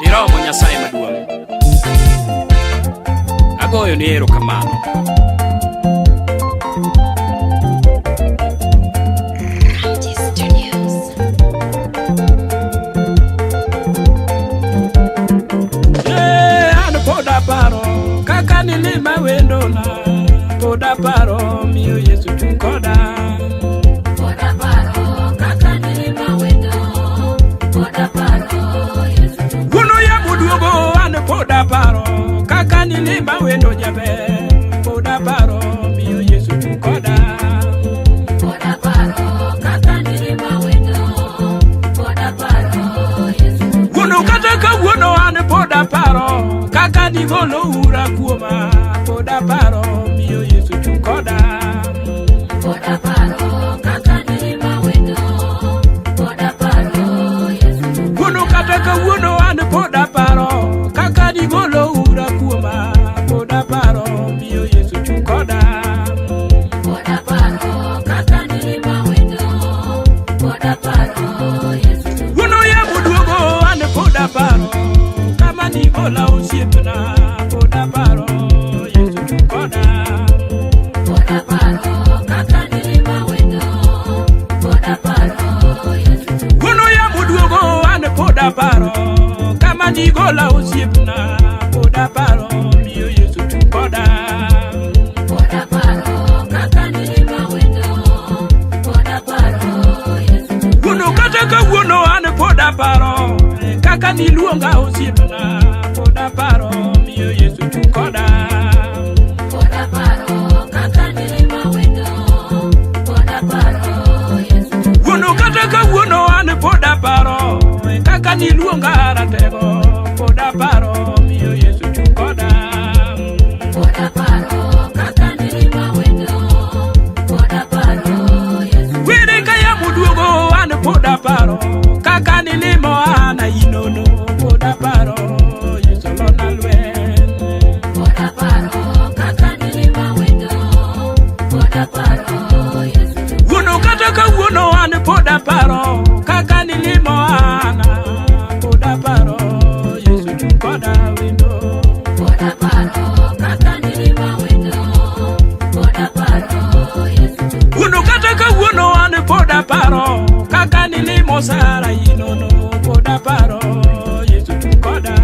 Iromo Nyasaye maduong'. Agoyo ni erokamano. Eh, an pod aparo kaka nilima wendona, pod aparo miyo Yesu chung' koda. Wuono yamo duogo an pod aparo kaka nilima wendo jaber, pod aparo miyo Yesu chung' koda. Wuono kata kawuono an pod aparo kaka nigolo ura kuoma, pod aparo miyo Yesu chung' koda. Wuono kata kawuono an pod aparo kaka nigolo ura kuoma, pod aparo miyo Yesu chung' koda. Wuono yamo duogo an pod aparo kama nigola osiepna, pod aparo Yesu chung' koda. Wuono yamo duogo an pod aparo kama nigola osiepna, pod aparo miyo Yesu chung' koda. Wuono kata kawuono an pod aparo kaka niluonga osiepna, pod aparo miyo Yesu chung' koda. Wuono kata kawuono an pod aparo kaka niluonga ratego, pod aparo miyo Yesu chung' koda. Were ka yamo duogo an pod aparo kaka nilimo an ainono, pod aparo Yesu lona lweny. Wuono kata kawuono an pod aparo kaka nilimo ana, pod aparo Yesu chung' koda wendo. Wuono kata kawuono an pod aparo kaka nilimo Sara inono, pod aparo Yesu chung' koda.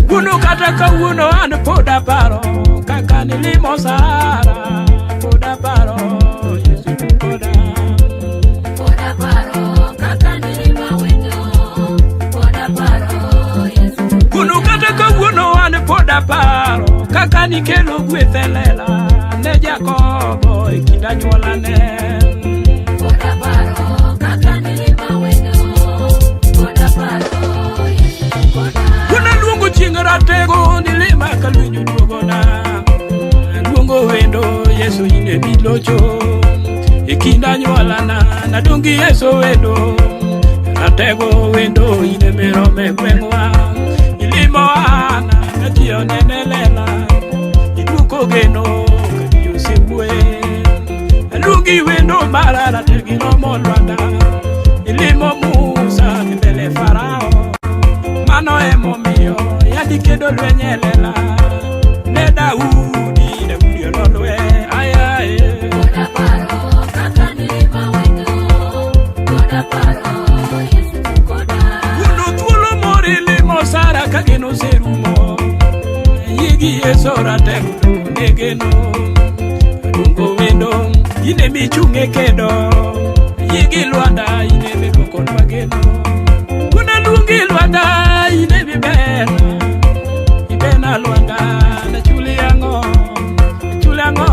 Wuono kata kawuono an pod aparo kaka nilimo Sara, pod aparo Yesu chung' koda. Wuono kata kawuono an pod aparo kaka nikelo gweth e lela ne Jakobo e kind anyuolane. Wuono luongo chieng' ratego nilima ka lweny oduogona. Luongo wendo Yesu in e milocho e kind anyuolana nadong' gi Yesu wendo ratego wendo in e mirome gweng'wa ilimo ana ka ji onene lela iduoko geno ka ji osewuoye aluongi wendo mara ratego iromo lwanda ilimo Musa e mbele Farao mano emomiyo yandi kedo lweny e lela ne Daudi Daudi ololwe ayaye. Wuono thuolo moro ilimo Sara ka geno oserumo yie gi Yesu ratego ne geno Adungo wendo in emichung' e kedo yie gi lwanda in emiduokonwa geno Wuon aluongi lwanda in emiber ibena lwanda nachuli ang'o achuli ang'o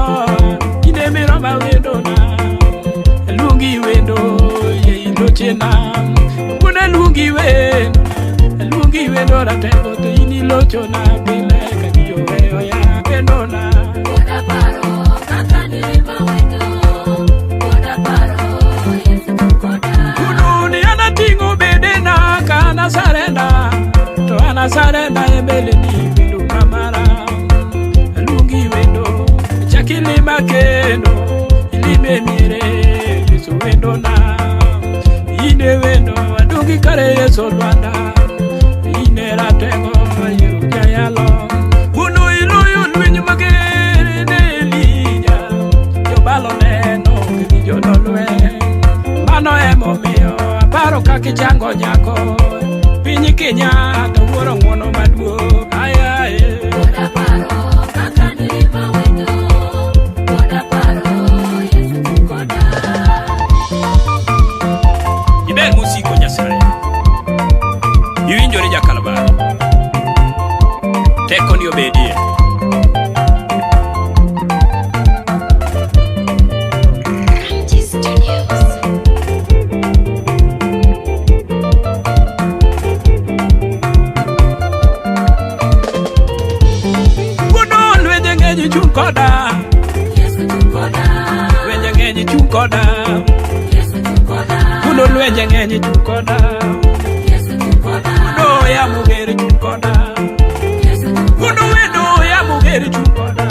in emiroma wendona aluongi wendo yie ilochena Wuon aluongi wendo aluongi wendo ratego to in ilochona pile ka ji oweyo ya wendona. Kuduni anating'o bedena ka anasarenda to anasarenda e mbeleni wendo mamara aluongi. Chakilima kendo ilime miere Yesu wendona ine wendo adongi kare Yesu lwanda ine ratego yiero jayalo wuono iloyo lweny mager ne Elija jobalo neno kendo jololweny mano emomiyo aparo kaka ichango nyako piny Kenya to wuoro ng'uono maduong' ayaye. Pod aparo kaka nilima wendo, pod aparo Yesu ni koda. Iber mosiko Nyasaye. Iwinjore Jakalabari. Tekoni obedie. Ramji Studios. Wuono lwenje ng'eny chung' koda. Yesu ni koda. Lwenje ng'eny chung' koda. Yesu ni koda. Wuono lwenje ng'eny chung' koda. Yesu ni koda. Wuono yamo ger chung' koda. Yesu ni Wuono wendo yamo ger chung' koda.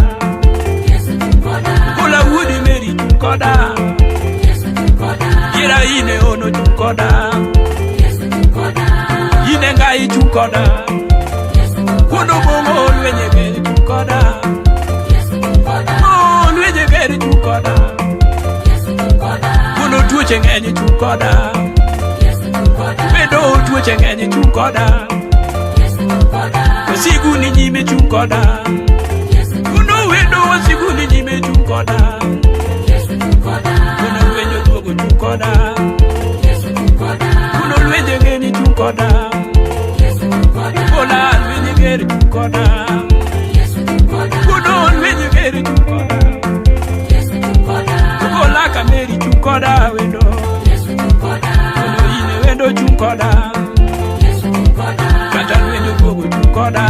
Yesu ni koda. Kola wuodi meri chung' koda. Yesu ni koda. Gira ine ono chung' koda. Yesu ni koda. Ine ngai chung' koda. Yesu ni Wuono bongo lwenje ger chung' koda. Yesu ni koda. Oh, lwenje ger chung' koda. Yesu ni koda. Wuono tuoche ng'eny chung' koda. Yesu ni koda. Bedo tuoche ng'eny chung' koda. Yesu ni koda. Wasigu ni nyime chung' koda. Yesu ni Wuono wendo wasigu ni nyime chung' koda. Yesu ni koda. Wuono lwenje duogo chung' koda. Yesu ni koda. Wuono lwenje ng'eny chung' koda. Yesu ni koda. Kola lwenje ger chung' koda. Yesu ni koda. Wuono lwenje ger chung' koda. Yesu ni koda. Kola kameri chung' koda wendo. Yesu ni koda. Wuono ine wendo chung' koda. Yesu ni koda. Kata lwenje duogo chung' koda.